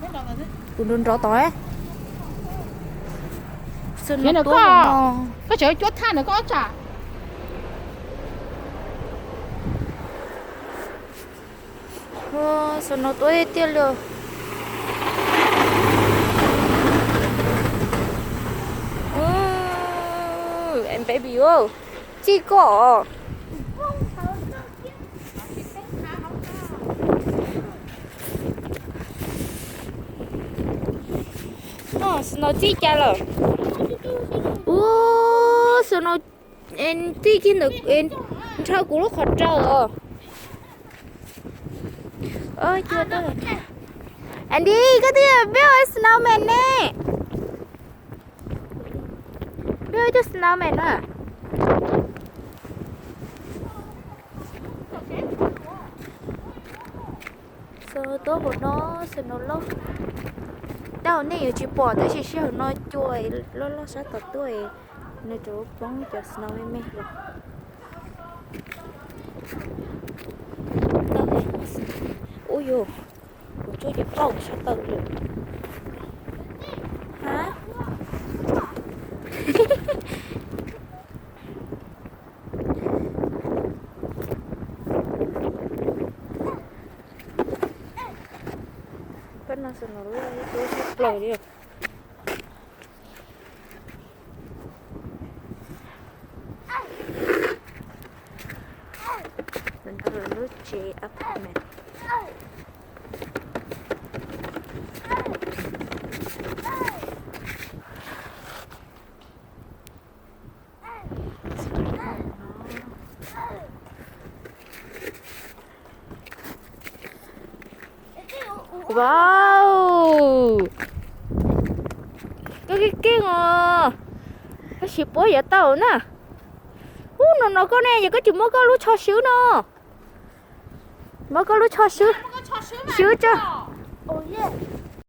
Kuv nrov nrov tod. Koj tseem cuab thaj na koj tsam. Snow tuab tiag tiag li. Baby, txij koj. Snow txij cas lawm? Ua, snow txij kiag ntawm nrhau kuv lub qhov rau os. Andy, koj twb build snowman ne. Build ib tug snowman na. Snow tuab hauv no, snow loj. Tej zaum nej yuav tsis pom tab sis sij hawm no cua loj loj sab tom tuaj, nws rov poob cov snow me me los. Ub yus, kuv tsuab cov plaub sab taw lawm. Pab no snow loj ib tug tshaj plaws li. Lub tsev apartment. Wow, koj keej keej os, koj siv puab yuav tau na. Ub, no no koj ne, yog koj tsis muab koj lub tsho swb no. Muab koj lub tsho swb, swb tso.